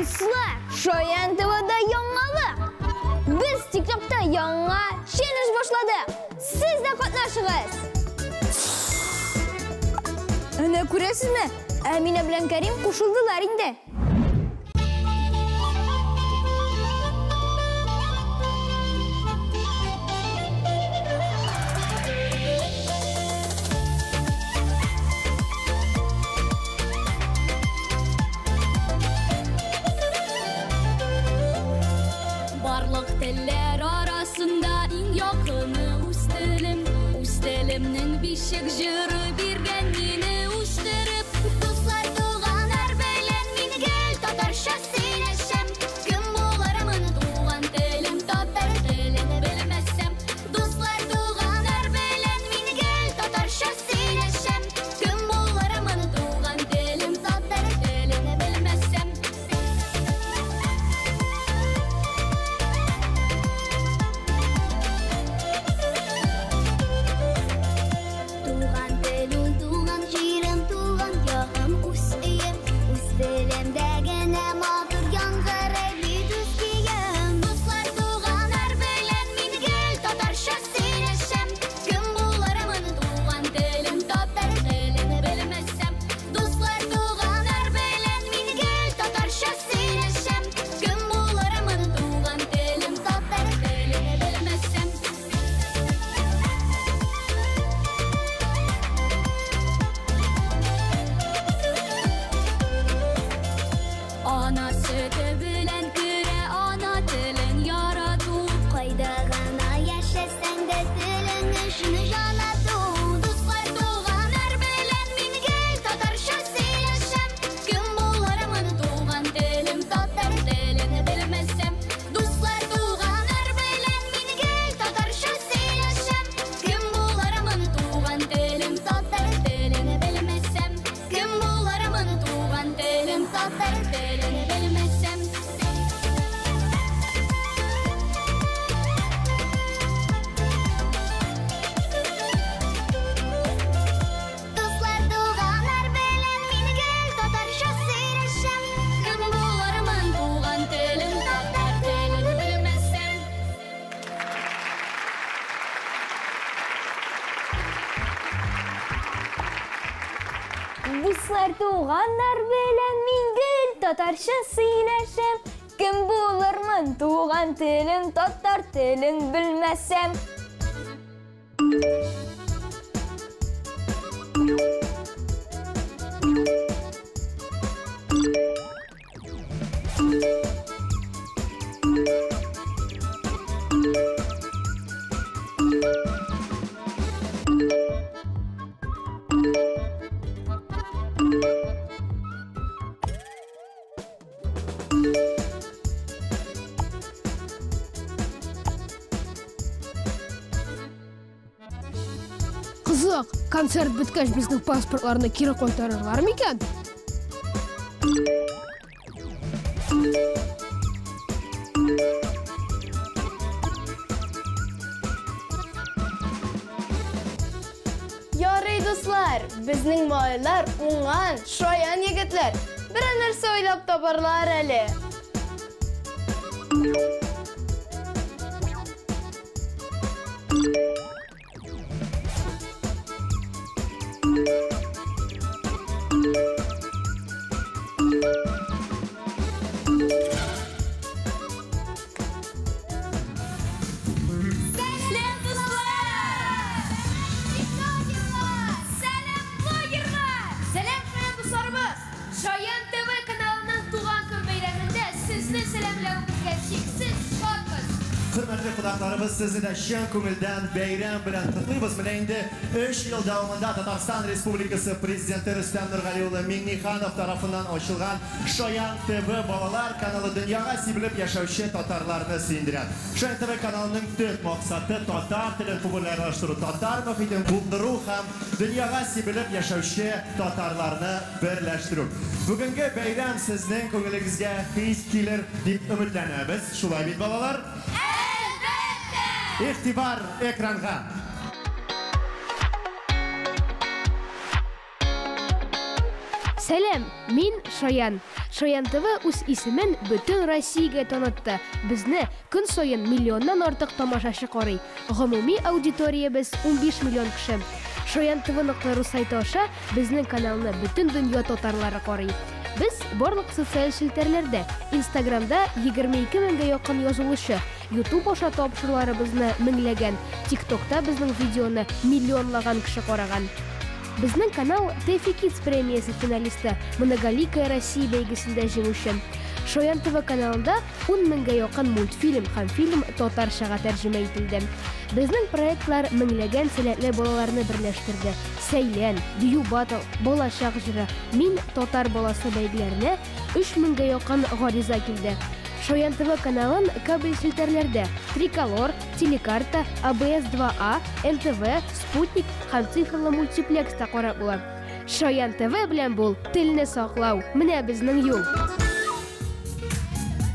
Дуслар, Шаян ТВда яңалык! Без ТикТокта яңа челлендж башладык. Сез дә катнашыгыз! Әнә күрәсезме? Әминә белән Кәрим кушылдылар инде. Барлык телләр арасында иң якыны үз телем. Үз телемнең бишек җыры биргән мине үстереп. Дуслар, туганнар белән мин гел татарча сөйләшәм. Кем булырмын туган телем, татар телен белмәсәм. Дуслар, туганнар белән мин гел татарча сөйләшәм. Кем булырмын туган телем, татар телен белмәсәм. Туган тел ул туган җирем, туган ягым, үз өем. Үз телемдә генә матур яңгырый бит үз көем. Дуслар, туганнар белән мин гел татарча сөйләшәм. Кем булырмын туган телем, татар телен белмәсәм. Дуслар, туганнар белән мин гел татарча сөйләшәм. Кем булырмын туган телем, татар телен белмәсәм. Ана сөте белән керә ана телен ярату. Кайда гына яшәсәң дә телең өчен җан ату. Дуслар, туганнар белән мин гел татарча сөйләшәм. Кем булырмын туган телем, татар телен белмәсәм. Дуслар, туганнар белән мин гел татарча сөйләшәм. Кем булырмын туган телем, татар телен белмәсәм. Кем булырмын туган телем, татар телен белмәсәм. Дуслар, туганнар белән мин гел татарча сөйләшәм. Кем булырмын туган телем, татар телен белмәсәм. Дуслар, туганнар белән мин гел татарча сөйләшәм. Кем булырмын туган телен, татар телен белмәсәм. Кызык, концерт беткәч безнең паспортларны кире кайтарырлар микән? Ярый, дуслар, безнең малайлар уңган, шаян егетләр. Берәр нәрсә уйлап табарлар әле. Сәлам, дуслар! Сәлам, блогерлар! Сәлам, шаян дусларыбыз! Шаян ТВ каналының туган көн бәйрәмендә сезне сәламләвебезгә чиксез шатбыз. Хөрмәтле кунакларыбыз, сезне дә чын күңелдән бәйрәм белән котлыйбыз. Менә инде 3 ел дәвамында Татарстан Республикасы Президенты Рөстәм Нургали улы Миңнеханов тарафыннан ачылган Шаян ТВ балалар каналы дөньяга сибелеп яшәүче татарларны сөендерә. Шаян ТВ каналының төп максаты татар телен популярлаштыру, татар мохитен булдыру һәм дөньяга сибелеп яшәүче татарларны берләштерү. Бүгенге бәйрәм сезнең күңелегезгә хис килер дип өметләнәбез. Шулай бит, балалар? Игътибар экранга! Сәлам, мин Шаян. Шаян ТВ үз исемен бөтен Россиягә танытты. Безне көн саен миллионнан артык тамашачы карый. Гомуми аудиториябез 15 миллион кеше. Шаян ТВ.ру сайты аша безнең каналны бөтен дөнья татарлары карый. Без барлык социаль челтәрләрдә, Инстаграмда 22 меңгә якын язылучы, YouTube аша тапшыруларыбызны меңләгән, TikTokта безнең видеоны миллионлаган кеше караган. Безнең канал Тэфи Kids премиясе финалисты, Многоликая Россия бәйгесендә җиңүче. Шаян ТВ каналында 10 меңгә якын мультфильм һәм фильм татарчага тәрҗемә ителде. Безнең проектлар меңләгән сәләтле балаларны берләштерде. Сәйлән, Дию Батл, Балачак җыры, Мин татар баласы бәйгеләренә 3 меңгә якын гариза килде. Шаян ТВ каналын кабель челтәрләрдә Триколор, Телекарта, АБС-2А, НТВ, Спутник һәм цифрлы мультиплекста карап була. Шаян ТВ белән бул, телне саклау. Менә безнең юл.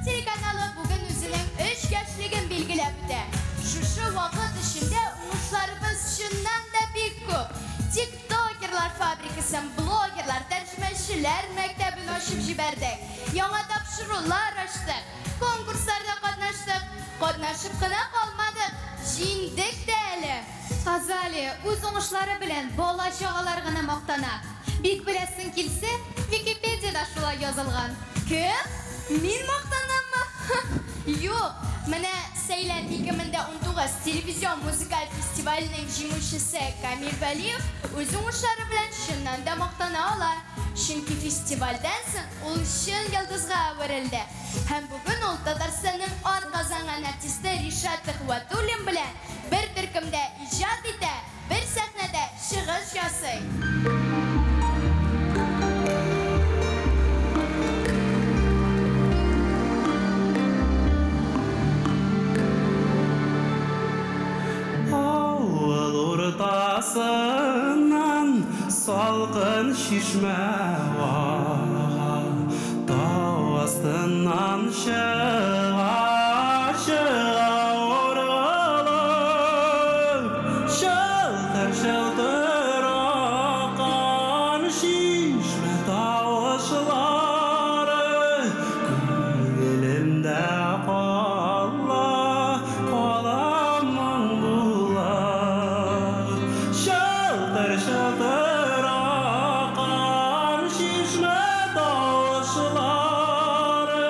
Телеканалы бүген үзенең 3 яшьлеген билгеләп үтә. Шушы вакыт эчендә уңышларыбыз чыннан да бик күп. Тиктокерлар фабрикасын, блогерлар, тәрҗемәчеләр мәктәбен ачып җибәрдек. Яңа тапшырулар ачтык. Конкурсларда катнаштык. Катнашып кына калмадык, җиңдек тә әле. Азалия үз уңышлары белән бала чагалар гына мактана. Бик беләсең килсә, Википедиядә шулай язылган. Кем? Мин мактанаммы? Юк, менә Сәйлән 2019 телевизион музыкаль фестиваленең җиңүчесе Камил Вәлиев үз уңышлары белән чыннан да мактана ала. Чөнки фестивальдән соң ул чын йолдызга әверелде. Һәм бүген ул Татарстанның атказанган артисты Ришат Төхвәтуллин белән бер төркемдә иҗат итә, бер сәхнәдә чыгыш ясый. Авыл уртасыннан салкын чишмә ага, тау астыннан чыга, чыга уралып, чылтыр-чылтыр аккан чишмә тавышлары күңелемдә кала, кала моң булып. Чылтыр-чылтыр аккан чишмә тавышлары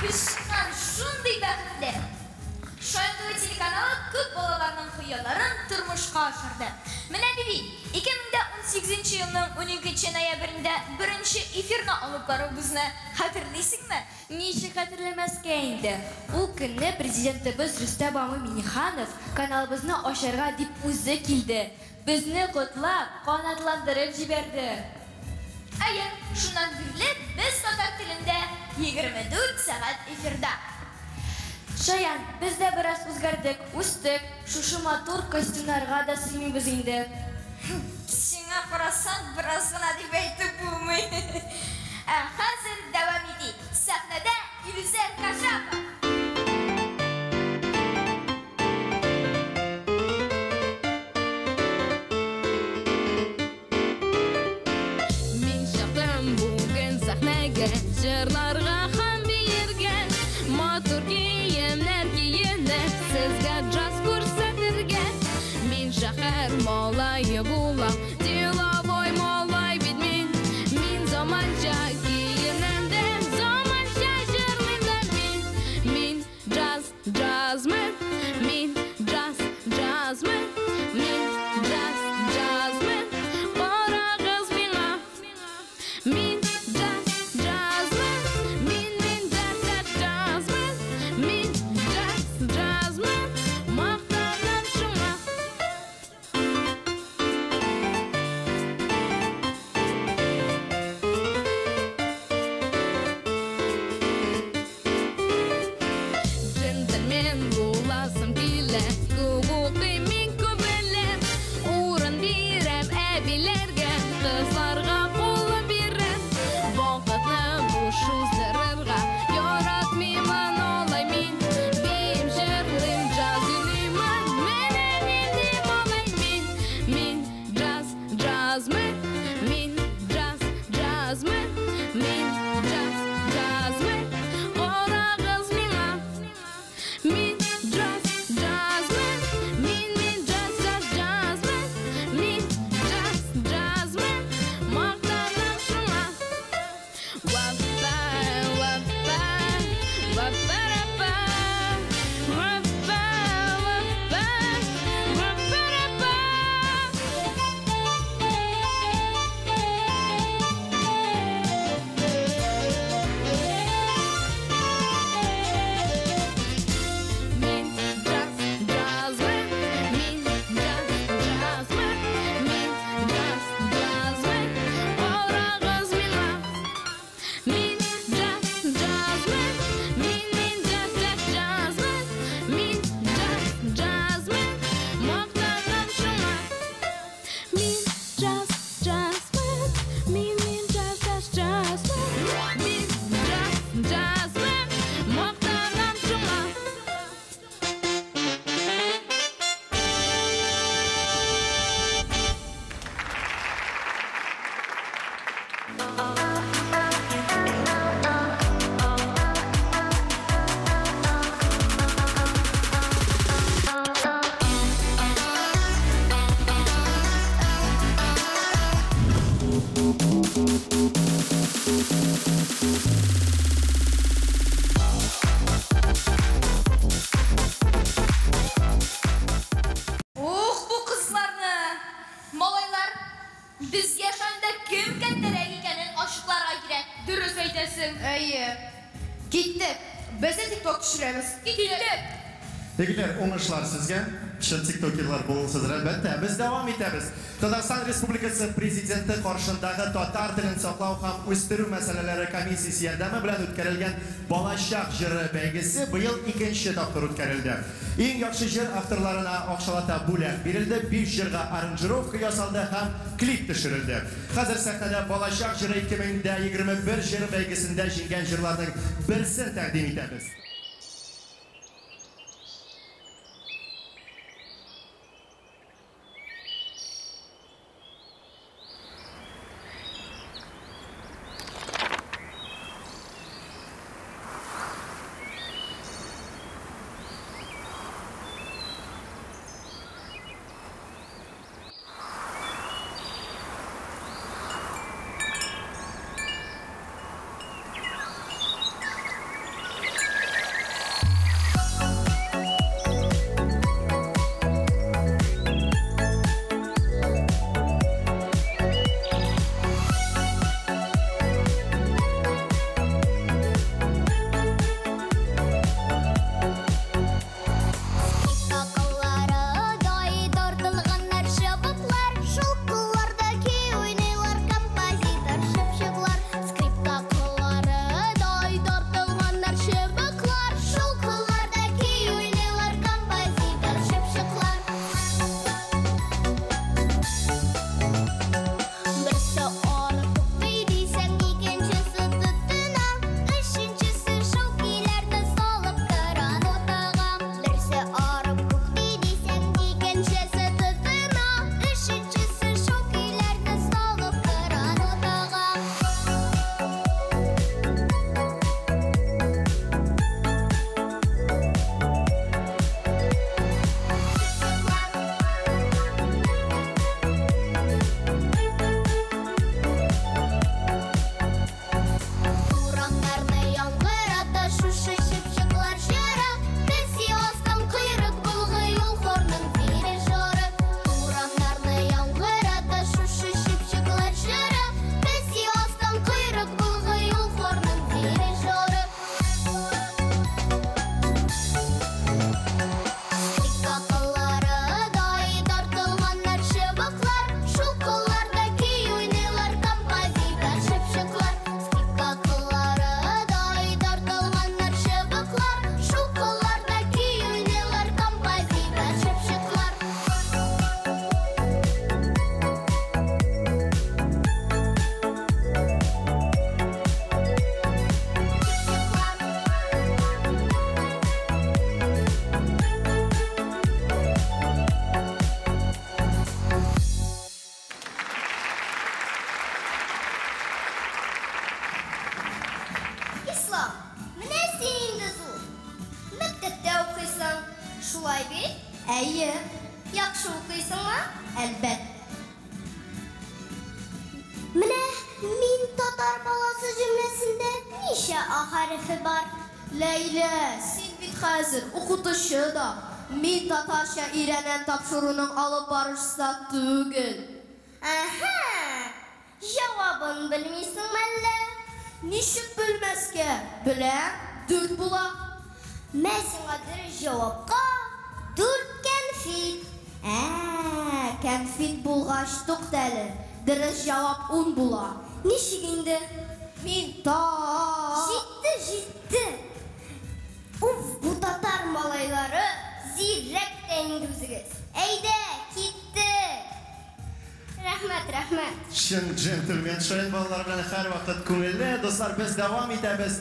Без чыннан шундый бәхетле! Шаян ТВ телеканалы күп балаларның хыялларын тормышка ашырды. Менә бит, 2018 елның 12 ноябрендә беренче эфирны алып баруыбызны хәтерлисеңме? Ничек хәтерләмәскә инде? Ул көнне президентыбыз Рөстәм абый Миңнеханов каналыбызны ачарга дип үзе килде. Безне котлап, канатландырып җибәрде. Әйе, шуннан бирле без татар телендә 24 сәгать эфирда. Шаян, без дә бераз үзгәрдек, үстек. Шушы матур костюмнарга да сыймыйбыз инде. Сиңа карасаң, бераз гына дип әйтеп булмый. Ә хәзер дәвам итик. Сәхнәдә Илүзә Кашапова. Мин чыктым бүген сәхнәгә, җырларга һәм биергә, матур киемнәр киенеп, сезгә джаз күрсәтергә. Мин шәһәр малае булам, деловой малай бит мин. Мин заманча киенәм дә, заманча җырлыйм да мин. Мин джаз, джазмен, мин джаз, джазмен, мин джаз, джазмен. Карагыз миңа. Мин джаз, джазмен, мин, мин джаз, джаз, джазмен, мин джаз, джазмен, мактанам шуңа. Джентльмен буласым килә, күп укыйм мин, күп беләм. Урын бирәм әбиләргә, кызларга кулым бирәм. Вакытны буш уздырырга яратмыймын алай мин. Биим, җырлыйм, джаз уйныймын, менә нинди малай мин. Мин джаз, джазмен, мин джаз, джазмен, мин джаз, джазмен. Карагыз миңа. Мин джаз, джазмен, мин, мин джаз, джаз, джазмен, мин джаз, джазмен, мактанам шуңа. Вапа, вапа, вапа-рапа, вапа, вапа, вапа-рапа. Мин джаз, джазмен, мин джаз, джазмен, мин джаз, джазмен, карагыз миңа. Мин джаз, джазмен, мин, мин джаз, джаз, джазмен, мин джаз, джазмен, мактанам шуңа. Мин джаз, джазмен, мин, мин джаз, джаз, джазмен, мин джаз, джазмен, мактанам шуңа. Ух, бу кызларны! Малайлар, безгә шанда кем кәттәрәк икәнен ачыкларга кирәк. Дөрес әйтәсең. Әйе. Киттек. Без дә TikTok төшерәбез. Киттек! Егетләр, уңышлар сезгә. Чын тиктокерлар булырсыз, әлбәттә. Без дәвам итәбез. Татарстан Республикасы Президенты каршындагы татар телен саклау һәм үстерү мәсьәләләре комиссиясе ярдәме белән үткәрелгән Балачак җыры бәйгесе быел икенче тапкыр үткәрелде. Иң яхшы җыр авторларына акчалата бүләк бирелде, 5 җырга аранжировка ясалды һәм клип төшерелде. Хәзер сәхнәдә Балачак җыры 2021 җыр бәйгесендә җиңгән җырларның берсен тәкъдим итәбез. Шулай бит? Әйе. Яхшы укыйсыңмы? Әлбәттә. Менә мин татар баласы җөмләсендә ничә А хәрефе бар? Ләйлә, син бит хәзер укытучы да, мин татарча өйрәнәм тапшыруның алып баручысы да түгел. Әһә! Җавабын белмисеңме әллә? Ничек белмәскә? Беләм, 4 була. Мә сиңа дөрес җавапка 4 кәнфит. Ә, кәнфит булгач тукта әле. Дөрес җавап 10 була. Ничек инде? Мин та... Җитте, җитте. Уф, бу татар малайлары зирәк тә инде үзегез. Әйдә, киттек. Рәхмәт, рәхмәт. Чын джентльмен, Шаян балалар белән һәрвакыт күңелле. Дуслар, без дәвам итәбез.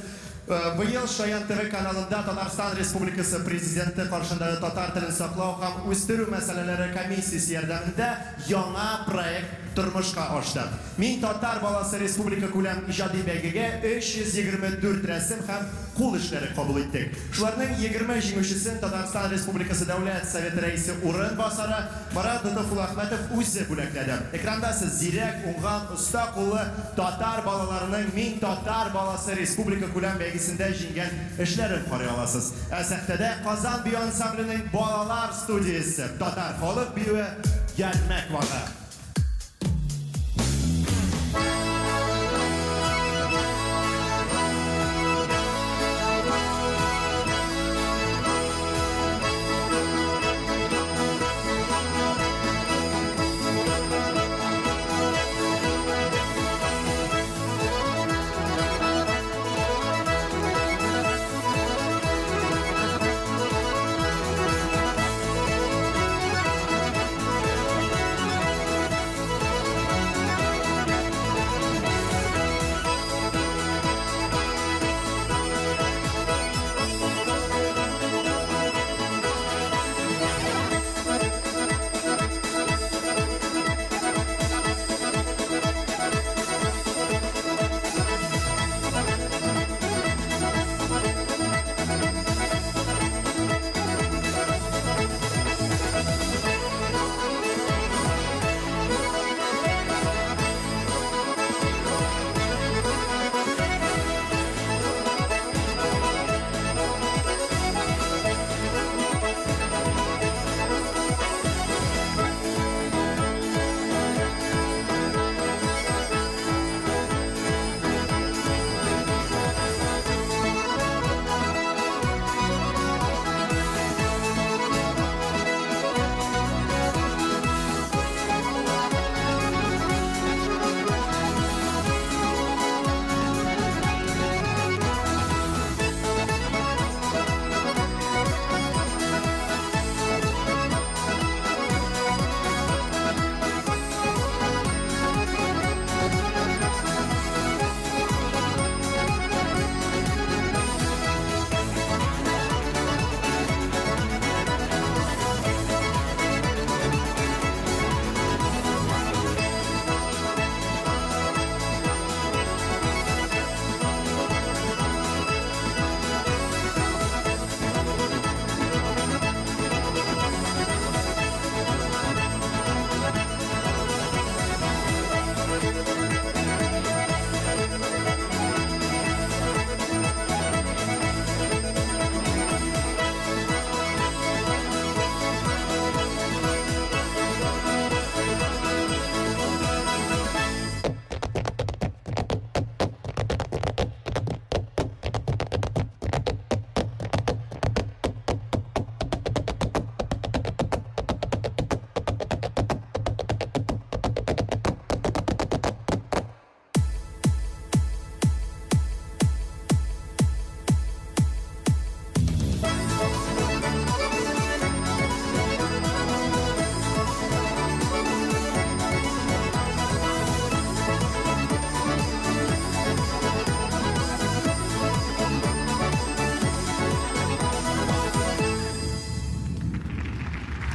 Быел Шаян ТВ каналында Татарстан Республикасы Президенты каршындагы татар телен саклау һәм үстерү мәсьәләләре комиссиясе ярдәмендә яңа проект тормышка ашты. Мин татар баласы республика күләм иҗади бәйгегә 324 рәсем һәм кул эшләре кабул иттек. Шуларның 20 җиңүчесен Татарстан Республикасы Дәүләт Советы рәисе урынбасары Марат Улахмәтов үзе бүләкләде. Экранда сез зирәк, уңган, оста куллы татар балаларының Мин татар баласы республика күләм бәйгесендә җиңгән эшләрен карый аласыз. Ә сәхнәдә Казан бию ансамбленең балалар студиясе, татар халык биюе Ярмәк вагы.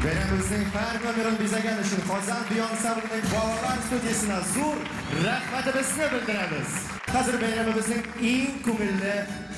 Бәйрәмебезнең һәр номерын бизәгән өчен Казан бию ансамбленең балалар студиясенә зур рәхмәтебезне белдерәбез. Хәзер бәйрәмебезнең иң күңелле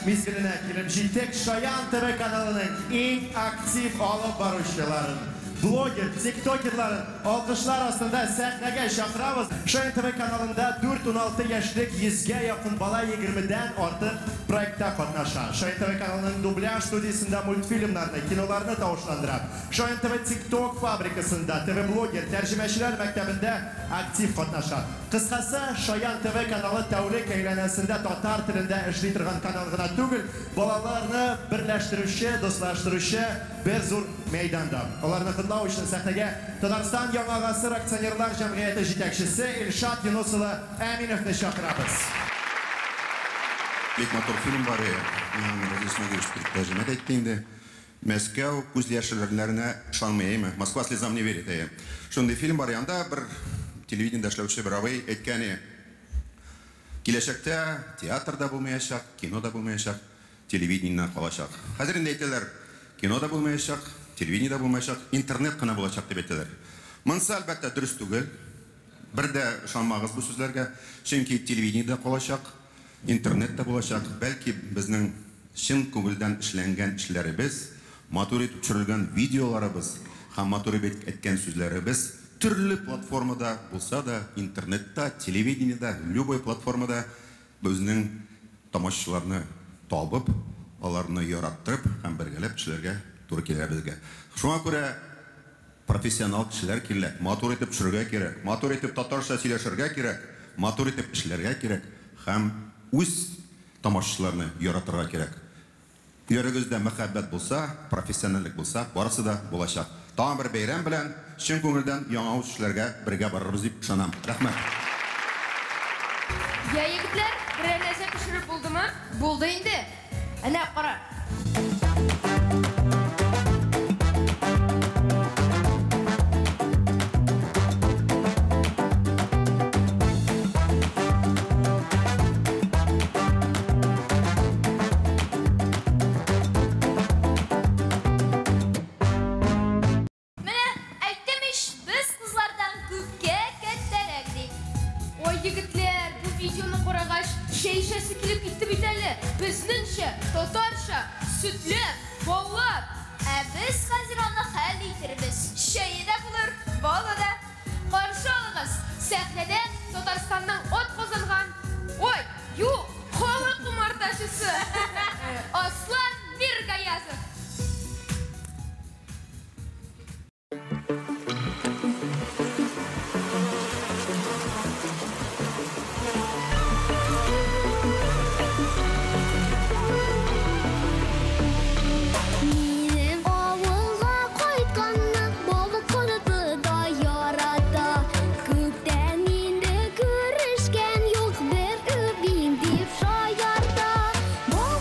мизгеленә килеп җиттек. Шаян ТВ каналының иң актив алып баручыларын, блогер, тиктокерларын алкышлар астында сәхнәгә чакырабыз. Шаян ТВ каналында 4-16 яшьлек 100гә якын бала 20дән артык проектта катнаша. Шаян ТВ каналының дубляж студиясендә мультфильмнарны, киноларны тавышландыра. Шаян ТВ TikTok фабрикасында, ТВ-блогер, тәрҗемәчеләр мәктәбендә актив катнаша. Кыскасы, Шаян ТВ каналы тәүлек әйләнәсендә татар телендә эшли торган канал гына түгел, балаларны берләштерүче, дуслаштыручы бер зур мәйданда. Аларны котлау өчен сәхнәгә Татарстан Яңа Гасыр акционерлар җәмгыяте җитәкчесе Илшат Юнус улы Әминовны чакырабыз. Бик матур фильм бар, миңа Разил Исмәгыйлевич тәрҗемә дә итте инде. Мәскәү күз яшьләренә ышанмый, әйме? Москва слезам не верит, әйе. Шундый фильм бар, анда бер телевидениедә эшләүче бер абый әйткәне: киләчәктә театр да булмаячак, кино да булмаячак, телевидение калачак. Хәзер инде әйтәләр, кино да булмаячак, телевидение дә булмаячак, интернет кына булачак дип әйтәләр. Монысы әлбәттә дөрес түгел. Бер дә ышанмагыз бу сүзләргә, чөнки телевидение дә калачак, интернет та булачак. Бәлки безнең чын күңелдән эшләнгән эшләребез, матур итеп төшерелгән видеоларыбыз һәм матур итеп әйткән сүзләребез төрле платформада булса да, интернетта, телевидениедә, любой платформада безнең тамашачыларны табып, аларны яраттырып һәм бергәләп эшләргә туры килә безгә. Шуңа күрә профессионал кешеләр кирәк, матур итеп төшерергә кирәк, матур итеп татарча сөйләшергә кирәк, матур итеп эшләргә кирәк һәм үз тамашачыларны яратырга кирәк. Йөрәгегездә мәхәббәт булса, профессиональлек булса, барысы да булачак. Тагын бер бәйрәм белән чын күңелдән яңа үсешләргә бергә барырбыз дип ышанам. Рәхмәт. Я, егетләр, берәр нәрсә пешереп булдымы? Булды инде. Әнә, кара. Менә әйттем ич, без кызлардан күпкә кәттәрәк дип. Ой, егетләр, бу видеоны карагач, чәй эчәсе килеп китте бит әле. Безнеңчә, татарча, сөтләп, баллап. Ә без хәзер аны хәл итербез. Чәе дә булыр, балы да. Каршы алыгыз, сәхнәдә Татарстанның ат казанган, ой, юк, халык умартачысы Аслан Миргаязов. Минем авылга кайтканны балык корты да ярата. Күптән инде күрешкән юк, бер үбим дип шаярта. Бал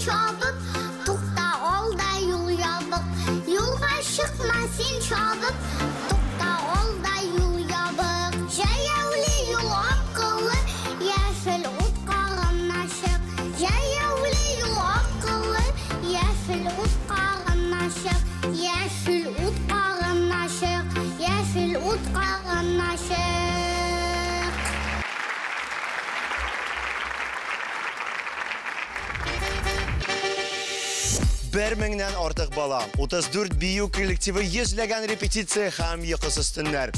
чабып, тукта алда юл ябык. Юлга чыкма син чабып, тукта алда юл ябык. Җәяүле юл аркылы, яшел утка гына чык. Җәяүле юл аркылы, яшел утка гына чык. Яшел утка гына чык, яшел утка гына чык. Бер меңнән артык бала, 34 бию коллективы, йөзләгән репетиция һәм йокысыз төннәр.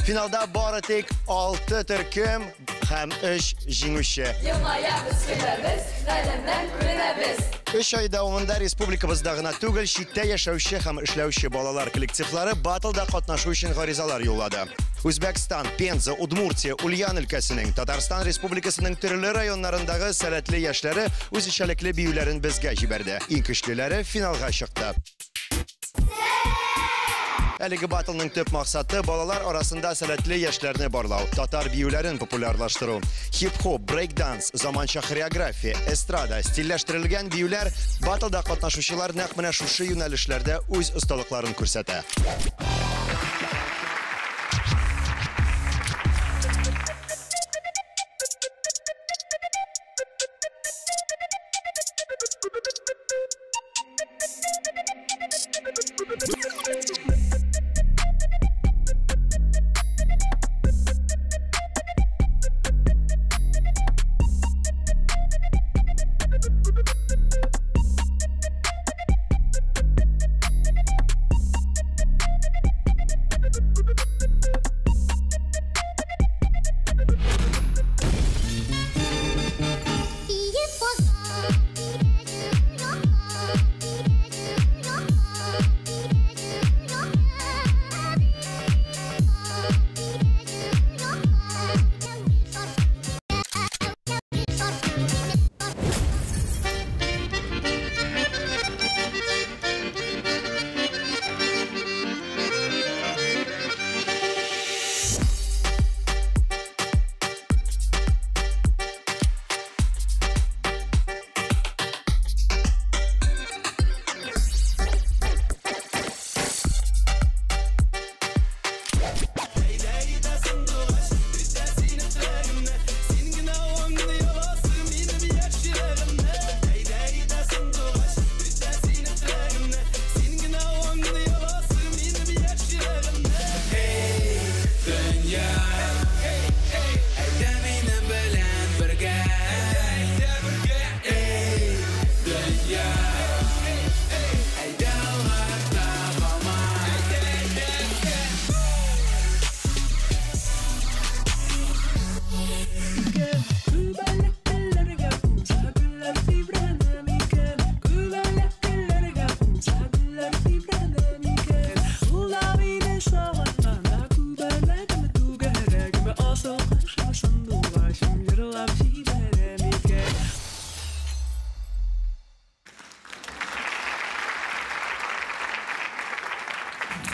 Финалда бары тик 6 төркем һәм 3 җиңүче. Елмаябыз, көләбез, галәмнән күренәбез. 3 ай дәвамында республикабызда гына түгел, читтә яшәүче һәм эшләүче балалар коллективлары батлда катнашу өчен гаризалар юллады. Үзбәкстан, Пенза, Удмуртия, Ульян өлкәсенең, Татарстан Республикасының төрле районнарындагы сәләтле яшьләре үзенчәлекле биюләрен безгә җибәрде. Иң көчлеләре финалга чыкты. Әлеге батлның төп максаты балалар арасында сәләтле яшьләрне барлау, татар биюләрен популярлаштыру. Хип-хоп, брейк-данс, заманча хореография, эстрада, стильләштерелгән биюләр батлда катнашучылар нәкъ менә шушы юнәлешләрдә үз осталыкларын күрсәтә.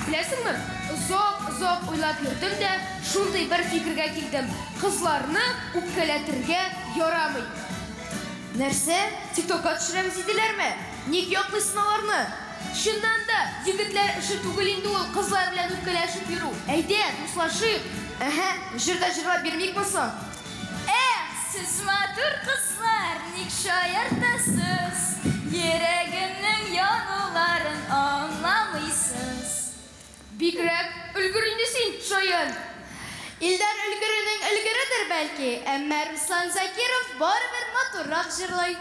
Беләсеңме, озак-озак уйлап йөрдем дә, шундый бер фикергә килдем. Кызларны үпкәләтергә ярамый. Нәрсә? ТикТокка төшерәбез диделәрме? Ник яклыйсың аларны? Чыннан да, егетләр эше түгел инде ул кызлар белән үпкәләшеп йөрү. Әйдә, дуслашыйк. Әһә, җыр да җырлап бирмикме соң? Эх, сез матур кызлар, ник шаяртасыз? Йөрәгемнең януларын аңламыйсыз. Бигрәк өлгер инде син, Шаян. Илдар өлгеренең өлгередер бәлки, әмма Руслан Закиров барыбер матуррак җырлый.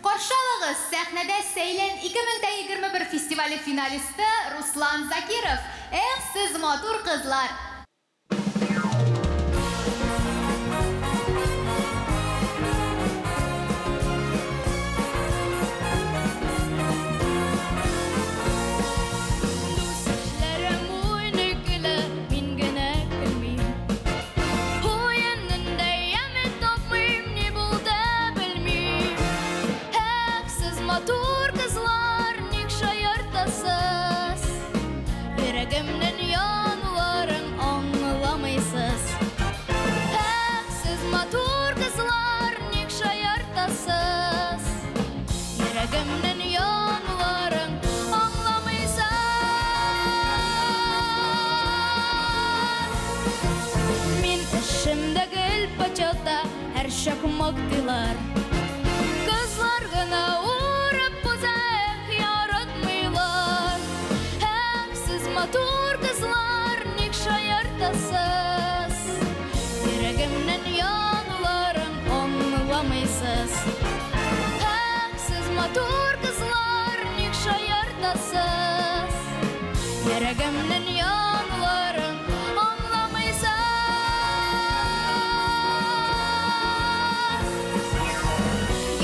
Каршы алыгыз, сәхнәдә Сәйлән 2021 фестивале финалисты Руслан Закиров. Эх, сез матур кызлар! Дус-ишләрем уйный көлә, мин генә көлмим. Уенның да яме тапмыйм, ни булды белмим. Эх, сез матур кызлар, ник шаяртасыз? Йөрәгемнең януларын мактыйлар. Кызлар гына урап уза, эх, яратмыйлар. Эх, сез матур кызлар, ник шаяртасыз? Йөрәгемнең януларын аңламыйсыз. Эх, сез матур кызлар, ник шаяртасыз? Йөрәгемнең януларын аңламыйсыз.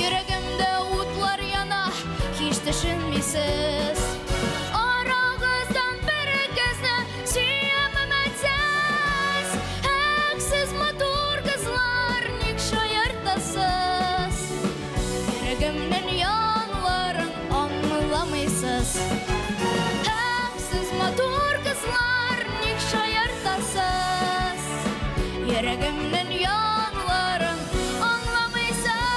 Йөрәгемдә утлар яна, һич төшенмисез. Арагыздан берегезне сөям өметсез. Эх, сез матур кызлар, ник шаяртасыз? Йөрәгемнең януларын аңламыйсыз. Эх, сез матур кызлар, ник шаяртасыз? Йөрәгемнең януларын аңламыйсыз.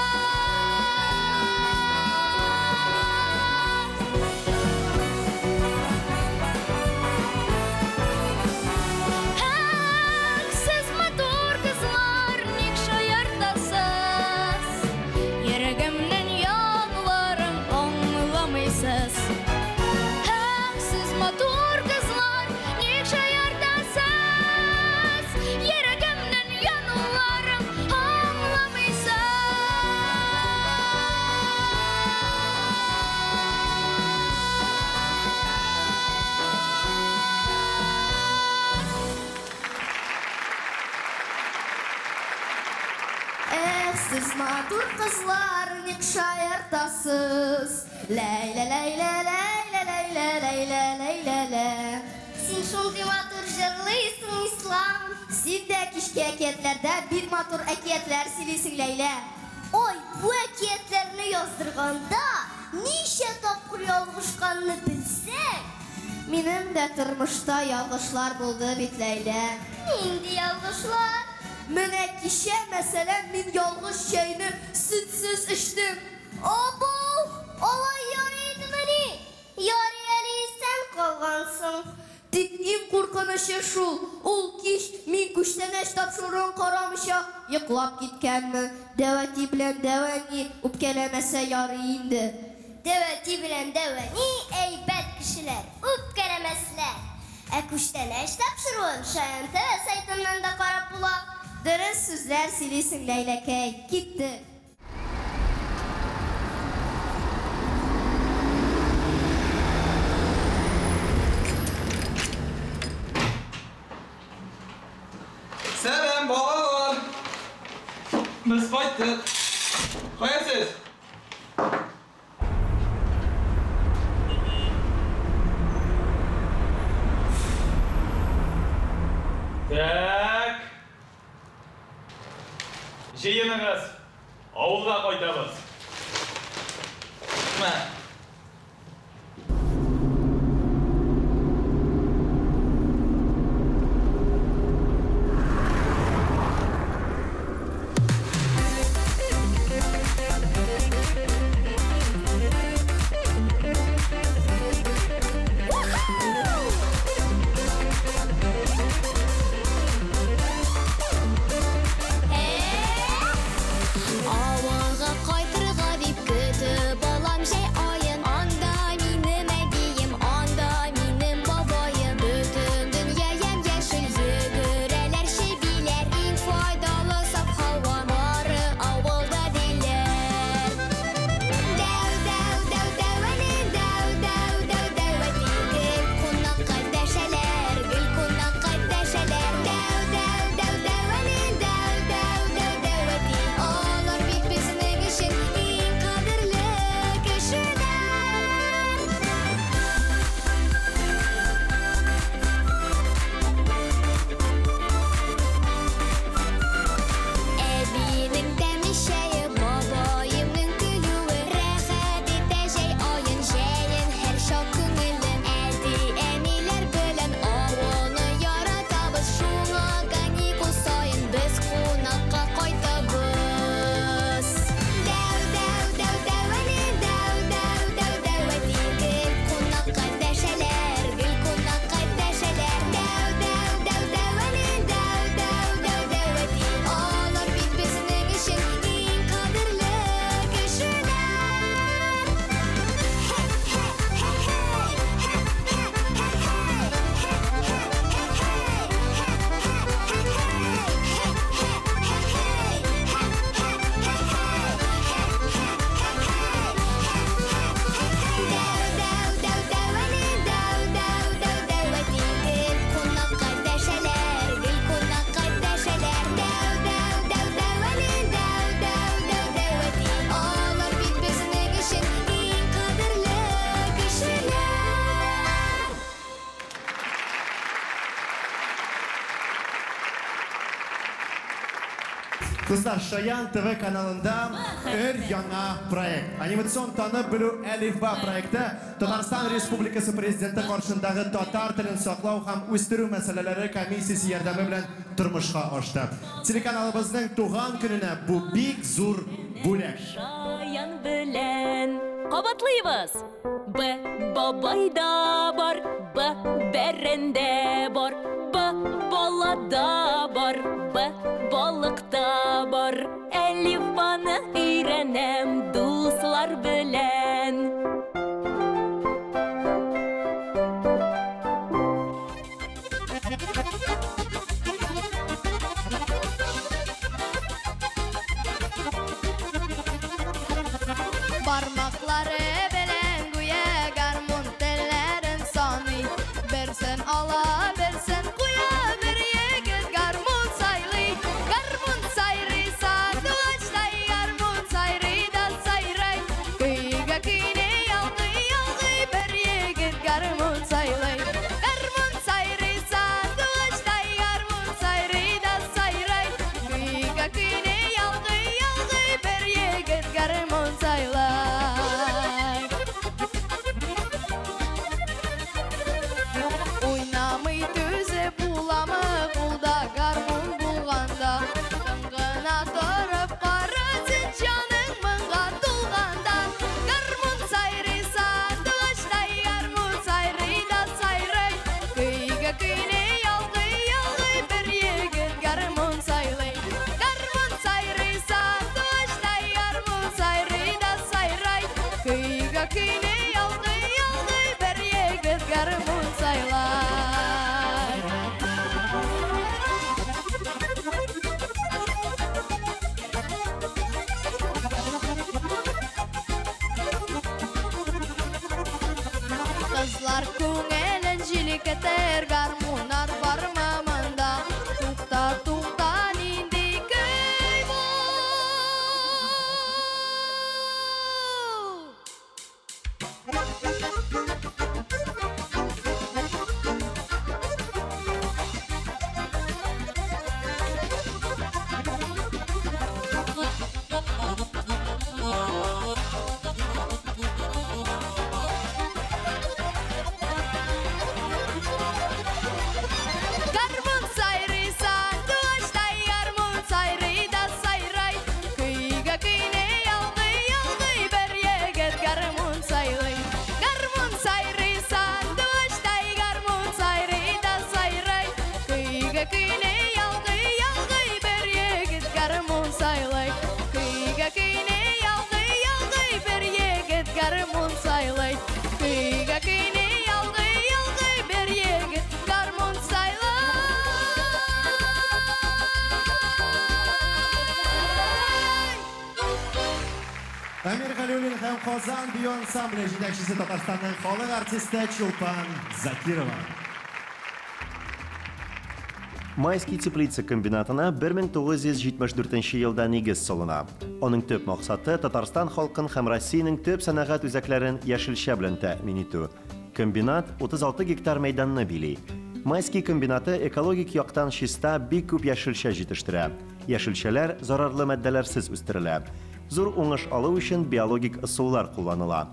Эх, сез матур кызлар, ник шаяртасыз? Йөрәгемнең януларын аңламыйсыз. Эх, сез матур кызлар, ник шаяртасыз? Йөрәгемнең януларын аңламыйсыз. Эх, сез матур кызлар, ник шаяртасыз? Ләйлә, ләйлә, ләйлә, ләйлә, ләйлә, ләйлә, лә. Син шундый матур җырлыйсың, Ислам. Син дә кичке әкиятләрдә бик матур әкиятләр сөйлисең, Ләйлә. Ой, бу әкиятләрне яздырганда ничә тапкыр ялгышканны белсәң. Минем дә тормышта ялгышлар булды бит, Ләйлә. Нинди ялгышлар? Менә кичә, мәсәлән, мин ялгыш чәйне сөтсез эчтем. Абау, алай ярый идемени? Ярый әле исән калгансың. Тик иң куркынычы шул, ул кич мин күчтәнәч тапшыруын карамыйча йоклап киткәнмен. Дәү әти белән дәү әни үпкәләмәсә ярый инде. Дәү әти белән дәү әни әйбәт кешеләр, үпкәләмәсләр. Ә күчтәнәч тапшыруын Шаян ТВ сайтыннан да карап була. Дөрес сүзләр сөйлисең, Ләйләкәй. Киттек. Сәлам, балалар! Без кайттык. Кая сез? Так. Җыеныгыз. Авылга кайтабыз. Мә. Авылга кайтырга дип көтеп алам җәй ае. Дуслар, Шаян ТВ каналында өр яңа проект. Анимацион танып белү Әлифба проекты Татарстан Республикасы Президенты каршындагы татар телен саклау һәм үстерү мәсьәләләре комиссиясе ярдәме белән тормышка ашты. Телеканалыбызның туган көненә бу бик зур бүләк. Шаян белән кабатлыйбыз. Б бабайда бар, Б бәрәндә бар, Б балада бар, Б балыкта бар. Әлифбаны өйрәнәм дуслар белән. Бармаклары белән гүя гармун телләрен саный. Берсен ала, берсен куя, бер егет гармун сайлый. Гармун сайрый сандугачтай, гармун сайрый да сайрый. Көйгә көйне ялгый-ялгый, бер егет гармун сайлый. Гармун сайрый сандугачтай, гармун сайрый да сайрый. Көйгә көйне ялгый-ялгый, бер егет гармун сайлый. Уйнамый түзеп буламы, кулда гармун булганда. Тын гына торып кара син җаның моңга тулганда. Гармун сайрый сандугачтай, гармун сайрый да сайрый. Көйгә көйне ялгый-ялгый, бер егет гармун сайлый. Гармун сайрый сандугачтай, гармун сайрый да сайрый. Көйгә көйне ялгый-ялгый, бер егет гармун сайлый. Кызлар күңелен җилкетер гармуннар бармы монда? Тукта, тукта, нинди көй бу? Гармун сайрый сандугачтай, гармун сайрый да сайрый. Көйгә көйне ялгый-ялгый, бер егет гармун сайлый. Гармун сайрый сандугачтай, гармун сайрый да сайрый. Көйгә көйне ялгый-ялгый, бер егет гармун сайлый. Көйгә көйне ялгый-ялгый, бер егет гармун сайлый. Көйгә көйне ялгый-ялгый, бер егет гармун сайлый. Әмир Галиуллин һәм Казан бию ансамбле җитәкчесе Татарстанның халык артисты Чулпан Закирова. Майский теплица комбинатына 1974 елда нигез салына. Аның төп максаты Татарстан халкын һәм Россиянең төп сәнәгать үзәкләрен яшелчә белән тәэмин итү. Комбинат 36 гектар мәйданны били. Майский комбинаты экологик яктан чиста бик күп яшелчә җитештерә. Яшелчәләр зарарлы матдәләрсез үстерелә. Зур уңыш алу өчен биологик ысуллар кулланыла.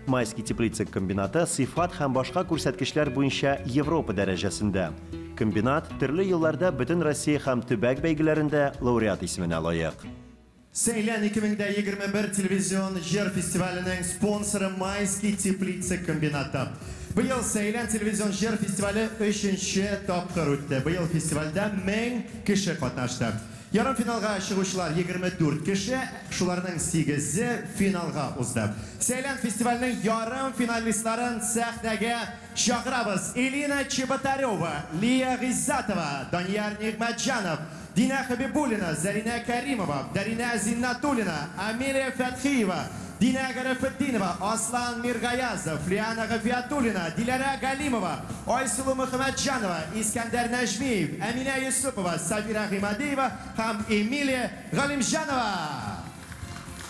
Майский теплица комбинаты сыйфат һәм башка күрсәткечләр буенча Европа дәрәҗәсендә. Комбинат төрле елларда бөтен Россия һәм төбәк бәйгеләрендә лауреат исеменә лаек. Сәйлән 2021 телевизион җыр фестиваленең спонсоры Майский теплица комбинаты. Быел Сәйлән телевизион җыр фестивале 3нче тапкыр үтте. Быел фестивальдә 1000 кеше катнашты. Ярым финалга чыгучылар 24 кеше, шуларның 8-е финалга узды. Сәйлән фестиваленең ярым финалистларын сәхнәгә чакырабыз. Элина Чеботарева, Лия Гыйззатова, Данияр Нигъмәтҗанов, Динә Хабибуллина, Заринә Каримова, Даринә Зиннатуллина, Амелия Фәтхиева, Динә Гарәфетдинова, Аслан Миргаязов, Лиана Гафиатуллина, Диләрә Галимова, Айсылу Мөхәммәтҗанова, Искәндәр Нәҗмиев, Әминә Юсупова, Сабира Гыймадиева һәм Эмилия Галимҗанова.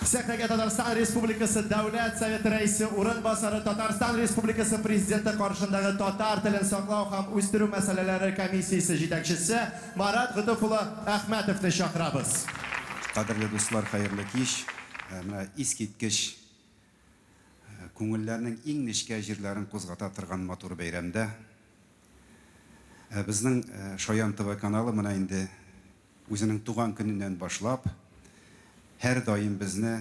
Сәхнәгә Татарстан Республикасы Дәүләт Советы рәисе урынбасары, Татарстан Республикасы Президенты каршындагы татар телен саклау һәм үстерү мәсьәләләре комиссиясе җитәкчесе Марат Готыф улы Әхмәтовны чакырабыз. Кадерле дуслар, хәерле кич. Менә искиткеч күңелләрнең иң нечкә җирләрен кузгата торган матур бәйрәмдә безнең Шаян ТВ каналы менә инде үзенең туган көненнән башлап һәрдаим безне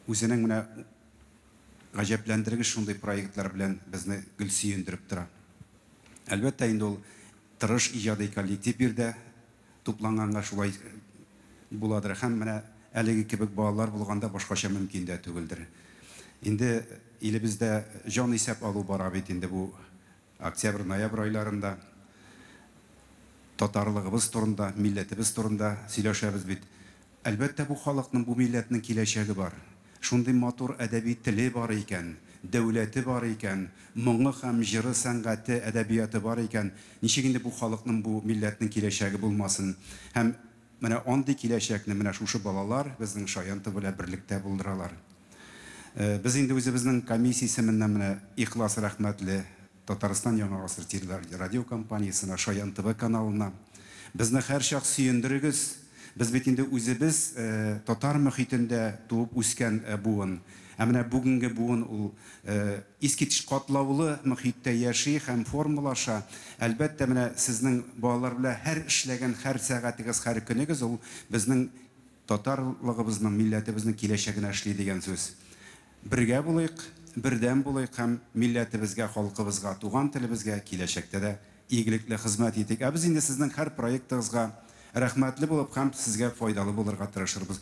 үзенең менә гаҗәпләндергеч шундый проектлар белән безне гел сөендереп тора. Әлбәттә инде ул тырыш иҗади коллектив биредә тупланганга шулай буладыр. Һәм менә әлеге кебек балалар булганда башкача мөмкин дә түгелдер. Инде илебездә җан исәп алу бара бит инде бу октябрь-ноябрь айларында. Татарлыгыбыз турында, милләтебез турында сөйләшәбез бит. Әлбәттә, бу халыкның, бу милләтнең киләчәге бар. Шундый матур әдәби теле бар икән, дәүләте бар икән, моңы һәм җыры, сәнгате, әдәбияты бар икән, ничек инде бу халыкның, бу милләтнең киләчәге булмасын? Һәм менә андый киләчәкне менә шушы балалар безнең Шаян ТВ белән берлектә булдыралар. Без инде үзебезнең комиссия исеменнән менә ихлас рәхмәтле Татарстан Яңа гасыр телерадиокомпаниясенә, Шаян ТВ каналына. Безне һәрчак сөендерегез. Без бит инде үзебез татар мөхитендә туып үскән буын. Ә менә бүгенге буын ул искиткеч катлаулы мөхиттә яши һәм формалаша. Әлбәттә, менә сезнең балалар белән һәр эшләгән һәр сәгатегез, һәр көнегез ул безнең татарлыгыбызның, милләтебезнең киләчәгенә эшли дигән сүз. Бергә булыйк, бердәм булыйк һәм милләтебезгә, халкыбызга, туган телебезгә киләчәктә дә игелекле хезмәт итик. Ә без инде сезнең һәр проектыгызга рәхмәтле булып һәм сезгә файдалы булырга тырышырбыз.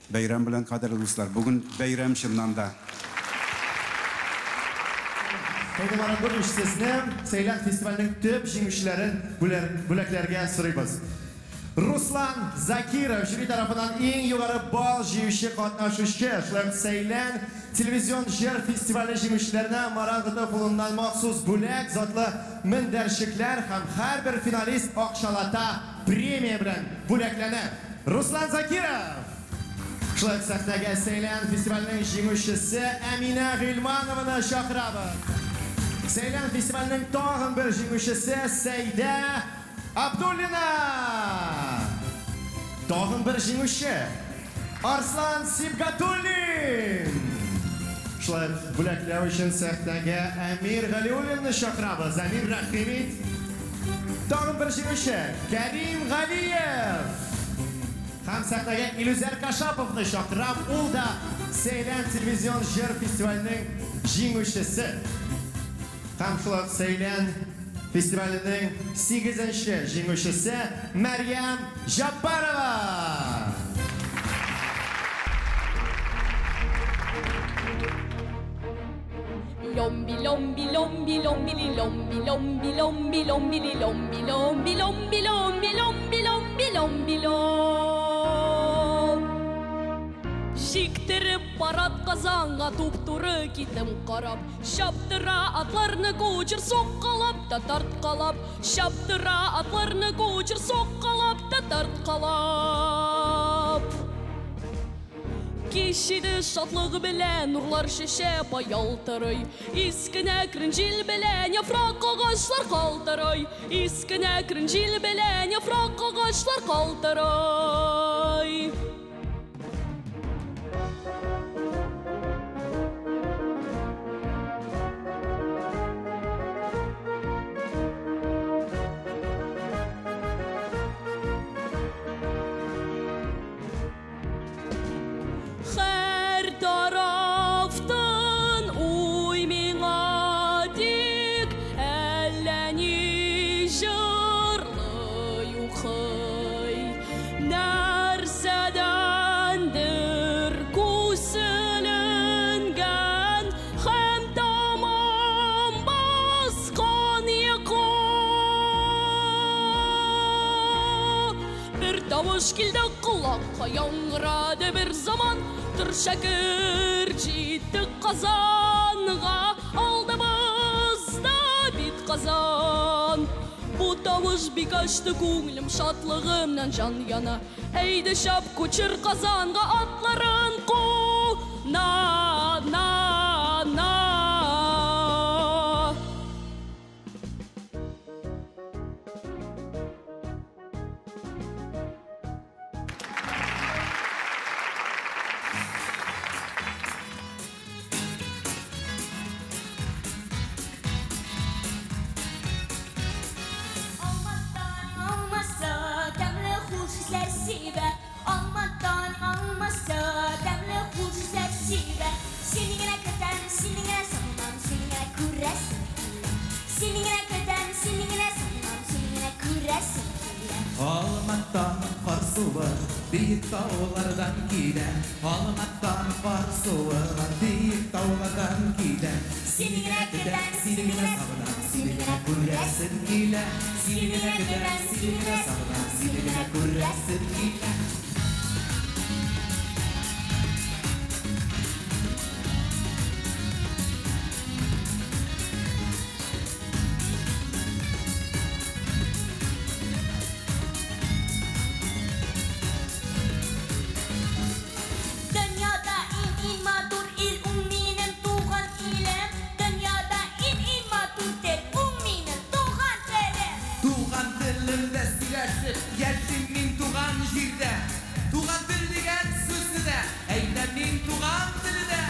Бәйрәм белән, кадерле дуслар! Бүген бәйрәм чыннан да. Әйдә, Марат сезне Сәйлән фестиваленең төп җиңүчеләрен бүләкләргә сорыйбыз. Руслан Закиров жюри тарафыннан иң югары балл җыючы катнашучы. Шулай ук Сәйлән телевизион җыр фестивале җиңүчеләренә Марат Готов кулыннан махсус бүләк, затлы мендәрчекләр һәм һәрбер финалист акчалата премия белән бүләкләнә. Руслан Закиров! Шулай ук сәхнәгә Сәйлән фестиваленең җиңүчесе Әминә Гыйльманованы чакырабыз. Сәйлән фестиваленең тагын бер җиңүчесе Сәйдә Абдуллина! Тагын бер җиңүче Арслан Сибгатуллин! Шулай ук бүләкләү өчен сәхнәгә Әмир Галиуллинны чакырабыз. Әмир, рәхим ит. Тагын бер җиңүче Кәрим Галиев! Һәм сәхнәгә Илүзәр Кашаповны чакырам. Ул да Сәйлән телевизион җыр фестиваленең җиңүчесе. Һәм шулай ук Сәйлән фестиваленең 8-нче җиңүчесе Мәрьям Җаббарова! Ломби, ломби, ломби, ломби, ломби, ломби, ломби, ломби, ломби, ломби, ломби, ломби, ломби, ломби, ломби, лом. Җиктереп парад Казанга туп-туры китем карап. Чаптыра атларны кучер суккалап та тарткалап. Чаптыра атларны кучер суккалап та тарткалап. Кич иде шатлыгы белән нурлар чәчәп ялтырый. Искене әкрен җил белән яфрак агачлар калтырый. Искене әкрен җил белән яфрак агачлар калтырый. Һәр тарафтан уй миңа тик әллә ни җырлый укый. Нәрсәдәндер күселенгән һәм тамам баскан йокы. Бер тавыш килде колакка яңгырады бер заман. Тор шәкер җиттек Казанга, алдыбызда бит Казан. Бу тавыш бик ачты күңелем, шатлыгымнан җан яна. Әйдә чап кучер Казанга атларын ку. На, на, на. Биек таулардан килә, Алматтан кар суыган, биек таулардан килә. Сине генә көтәм, сине генә сагынам, сине генә күрәсем килә. Сине генә көтәм, сине генә сагынам, сине генә күрәсем килә. Дөньяда иң-иң матур ил ул минем туган илем. Дөньяда иң-иң матур тел ул минем туган телем. Туган телемдә сөйләшеп яшим мин туган җирдә. Туган тел дигән сүзне дә әйтәм мин туган телдә.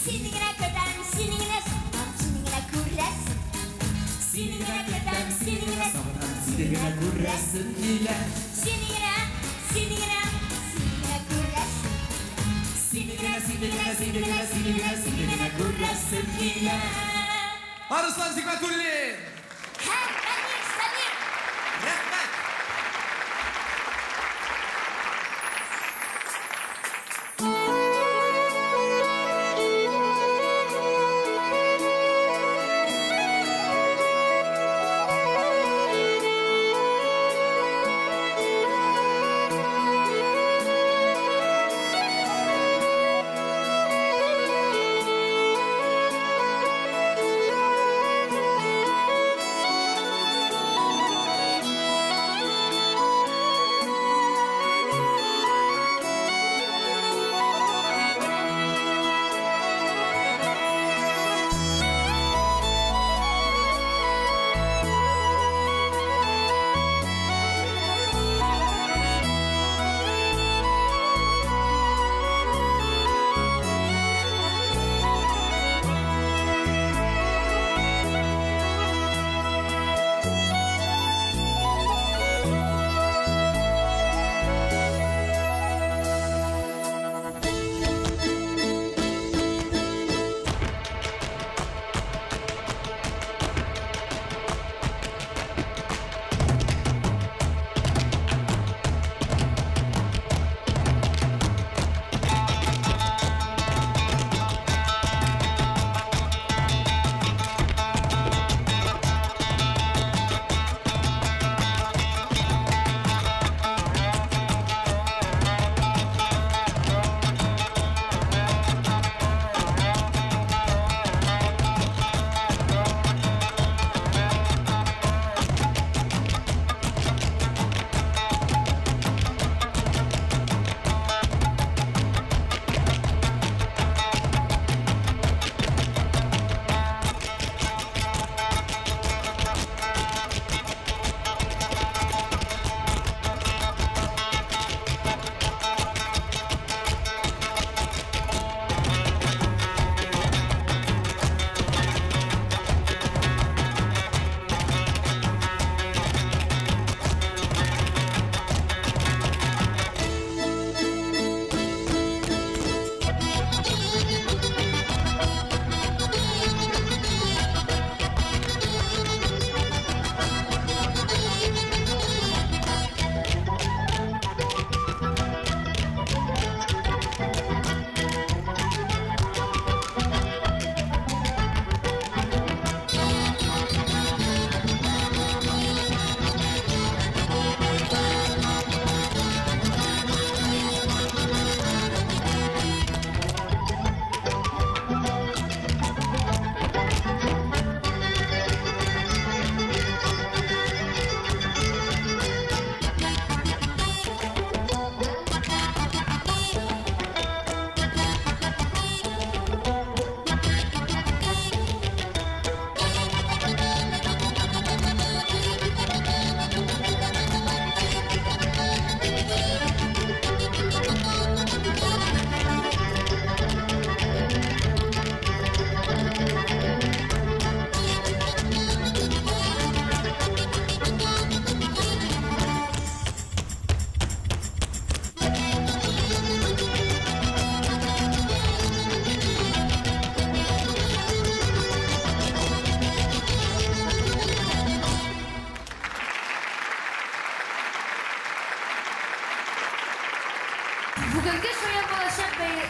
Сине генә көтәм, сине генә сагынам, сине генә күрәсем. Сине генә көтәм, сине генә сагынам, сине генә күрәсем килә. Сине генә, сине генә, сине генә күрәсем. Сине генә, сине генә, сине генә, сине генә, сине генә күрәсем килә. Арыслан Зикмәтуллин! Һәм Әмир Самир! Рәхмәт! Thank you.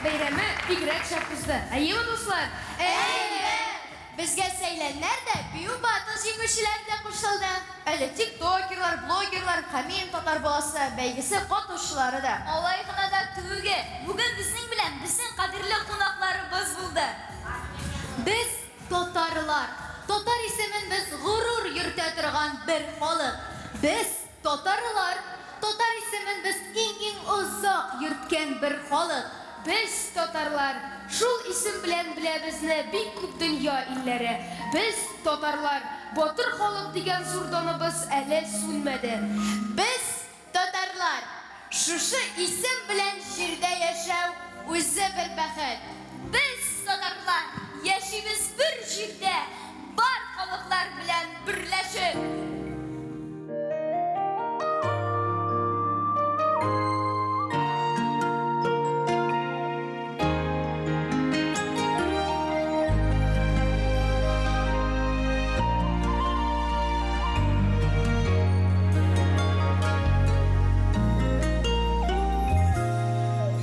бәйрәме бигрәк шәп узды. Әйеме, дуслар? Әйе! Безгә сәйләннәр дә, бию батл җиңүчеләре дә кушылды. Әле тиктокерлар, блогерлар һәм Мин татар баласы бәйгесе катнашучылары да. Алай гына да түгел, бүген безнең белән безнең кадерле кунакларыбыз булды. Без татарлар. Татар исемен без горур йөртә торган бер халык. Без татарлар. Татар исемен без иң-иң озак йөрткән бер халык. Без татарлар. Шул исем белән белә безне бик күп дөнья илләре. Без татарлар. Батыр халык дигән зур даныбыз әле сүнмәде. Без татарлар. Шушы исем белән җирдә яшәү үзе бер бәхет. Без татарлар яшибез бер җирдә, бар халыклар белән берләшеп.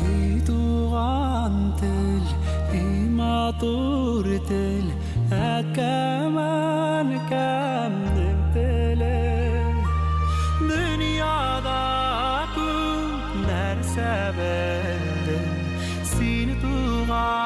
И туган тел, и матур тел, әткәм, әнкәмнең теле. Дөньяда күп нәрсә белдем, син туган